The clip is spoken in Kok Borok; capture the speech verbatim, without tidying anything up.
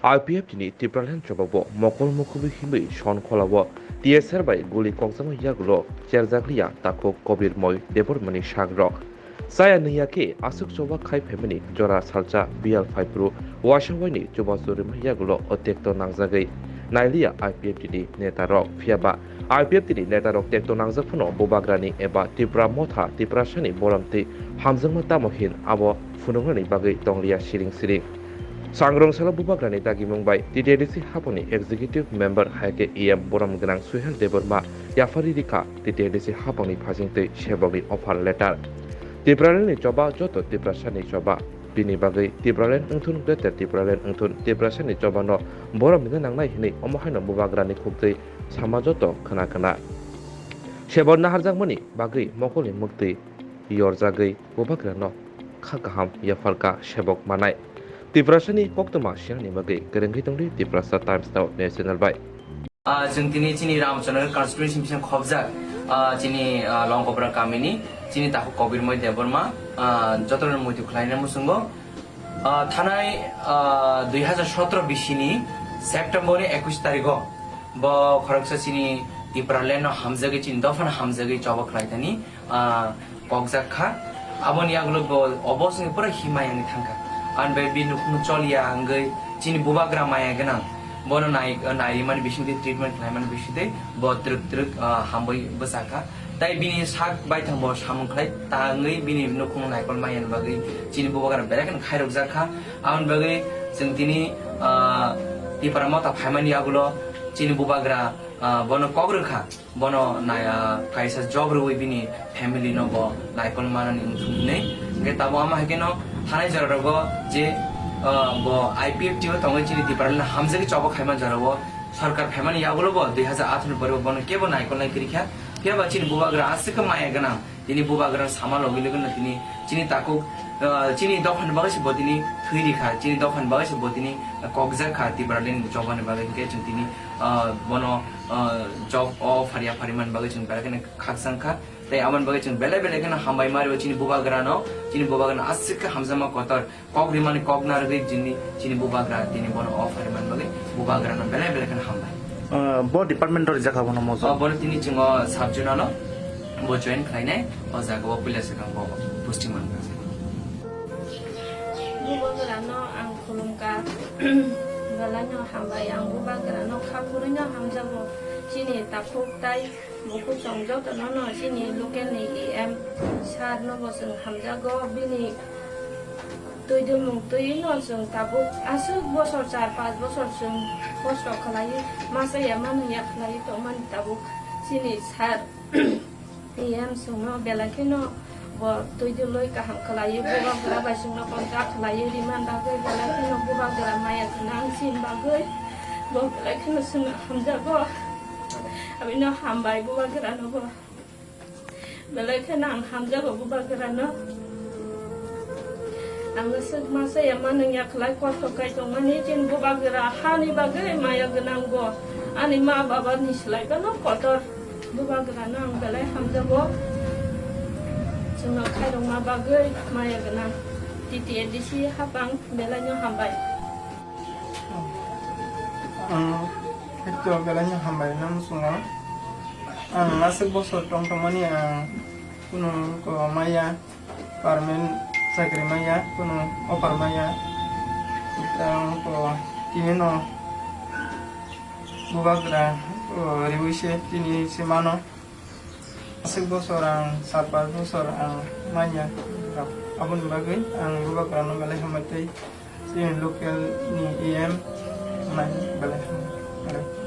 I P F T ni Tipraland chobao mokol mukhubwi himwi Sonkholao T S R bai guli kokjakma yagulo cherjakliya takhuk Kobirmoy Debbarmani sakrok. Chaya nungya khe aswk choba khai phaimani jora salsa biyal phaiphuru waisa waini chubachu rwma yagulo otekto nangjagwi nailiya I P F T ni netarok. Phiyaba I P F T ni netarok tekto nangjak phano Bubagrani eba Tipra Motha Tiprasani borom twi hamjakma tamo hin abo phunuknani bagwi tongliya siring siring. Sangrong salo Bubagrani dagimung bai T T A D C hapangni Executive Member hai khe E M borom gwnang Suhel Debbarma yaphari rikha T T A D C hapangni phasingtwi sebokni offer letter. Tipralandni choba joto Tiprasani choba. Bini bagwi Tipraland wngthun, Greater Tipraland wngthun, Tiprasani chobano borom hino nangnai hinwi omo haino Bubagrani khuktwi sama joto khna khna. Sebok naharjakmani bagwi mokolni muktwi yorjagwi Bubagrano kha kaham yapharkha sebok manai. Tiprasani koktwma siyangni bagwi kwrwngwi tongdi Tiprasa Times Now News Channel bai. Ah, chwng tini chini Ramchandra constituency bising khobjak, ah, chini, ah, Longkopra kamini chini takhuk Kobirmoy Debbarma, ah, jotono muitu khlaina muchungo, ah, thanai, ah, dui hazar sotro bisini September ni ekush tarigo bo khoroksa chini Tipraland no hamjagwi, chini dophano hamjagwi choba khlaithani ah, kokjak kha. Aboni yagulo bo obo se pura himai wngwi thangkha. Ani bai bini nukhung choliya wngwi chini Bubagra maya gwnang. Bono nai, nai mani bisingtwi treatment khlai mani bisingtwi bo twrwk twrwk, ah, hambai bwsa kha. Tai bini sak baithang bo samung khlai tangwi bini nukhung naikol maya ni bagwi chini Bubagra belai kheno khairokjak kha. Aboni bagwi chwng tini, ah, Tipra Motha phaimani yagulo chini Bubagra, ah, bono kok rwkha. Bono nai-, ah, kaisa job rwui bini family no bo naikol manani wngthung hinwi. Hwnkhe tabuk ama hai kheno thanai jora rogo je, ah, bo I P F T o tongwi chini Tipraland hamjagwi choba khaima jora o sorkar phaimani yagulo bo dui hazar atharo ni pore bo bono kebo naikol nai kwrwi kha. Phiya ba chini Bubagra aswk khe maya gwnang. Tini Bubagra sama logi logi no tini chini takhuk, ah, chini dophani bagwi se bo tini thwi rikha, chini dophani bagwi se bo tini kokjak kha Tipraland ni choba ni bagwi. Hwnkhe chwng tini, ah, bono, ah, job o phariya phari man bagwi chwng belai kheno khakchang kha. Tei aboni bagwi chwng belai belai kheno hambai ma rio chini Bubagra no, chini Bubagra no aswk khe hamjakma kotor kok rimani kok narwgwi chini, chini Bubagra tini bono o phari man bagwi Bubagra no belai belai kheno hambai. Ah, bo department o rijak abono mojo? Ah, bono tini chwng o sub zone o bo join khlainai, o jaga o puila swkang bo posting man kha. Bubagra no ang khulumkha, belai no hambai, ang Bubagra no kha phurui no hamjago, chini takhuk tai bukhuk chwng joto no no chini local ni E M sir no bo chwng hamjago, bini twi dulmung twi no chwng tabuk aswk bosor char panch bosor chwng kosto khlaiwi masa ya manu ya khlaiwi tongmani tabuk chini sir E M chwngno belai kheno bo twi dulwi kaham khlaiwi Bubagra bai chwngno contact khlaiwi rimani bagwi belai kheno Bubagra maya gwnang chini bagwi bo belai kheno chwngno hamjago. Abino hambai Bubagra no bo. Belai kheno ang hamjago Bubagra no. Ang swk masa ya manu ya khlai kosto kai tongmani chini Bubagra hani bagwi maya gwnang bo. Ani ma baba ni slai bono kotor. Bubagra no ang belai hamjago. Chwngno khairokma bagwi maya gwnang. T T A D C hapang belai no hambai. Ang hito belai no hambai no muchungo. Ang aswk bosor tong tongmani ang kunu ko maya, permanent chakri maya, kunu offer maya. Ang ko tini no Bubagra, o, riwi se tini se mano. Aswk bosor ang, sar pas bosor ang manya. Aboni bagwi ang Bubagra no belai hambai tei chini local ni E M nai belai hambai.